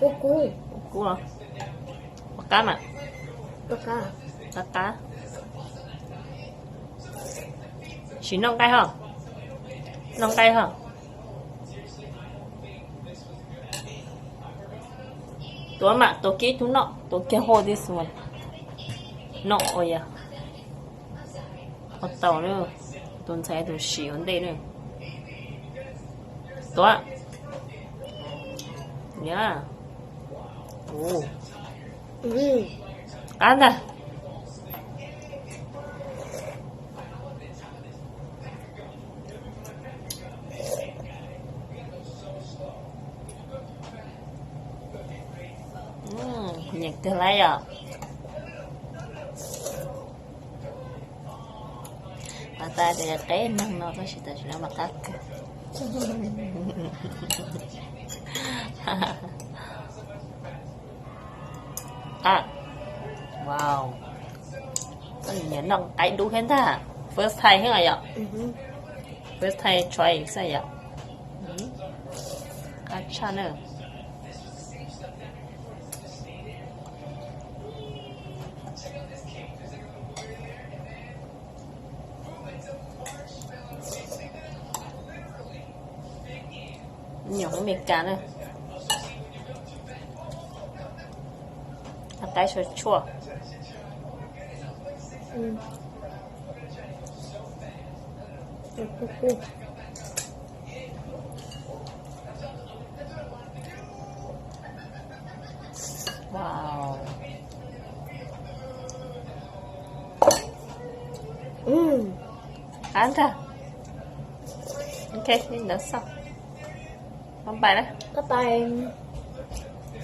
Kub kub. Kub kub os. Ua qab mas. Ua qab. Ua qab. Sim noj nqaij ho. Noj nqaij ho. Tuav mas, tuav kiag ib tug noj, tuav kiag hau this one. Noj ua yog ua tau na, tus ntxhais tus sim ua ntej na. Tuav. Ya. Qab ntag. Nyiam kawg lawm yom. Mas tas tias qeb neeg no tab sis tam sim no mas qab kawg. Qab. Wow. Koj nyiam noj nqaij dub thiab ntag. First time thiab yom. First time try xwb yom. Qab tshaj na. Nyuam hmoob Amelikas na. Qaib tshuaj tshuaj. Wow. Qab ntag. Ok, li ntawd xwb. Bye bye na. Bye bye.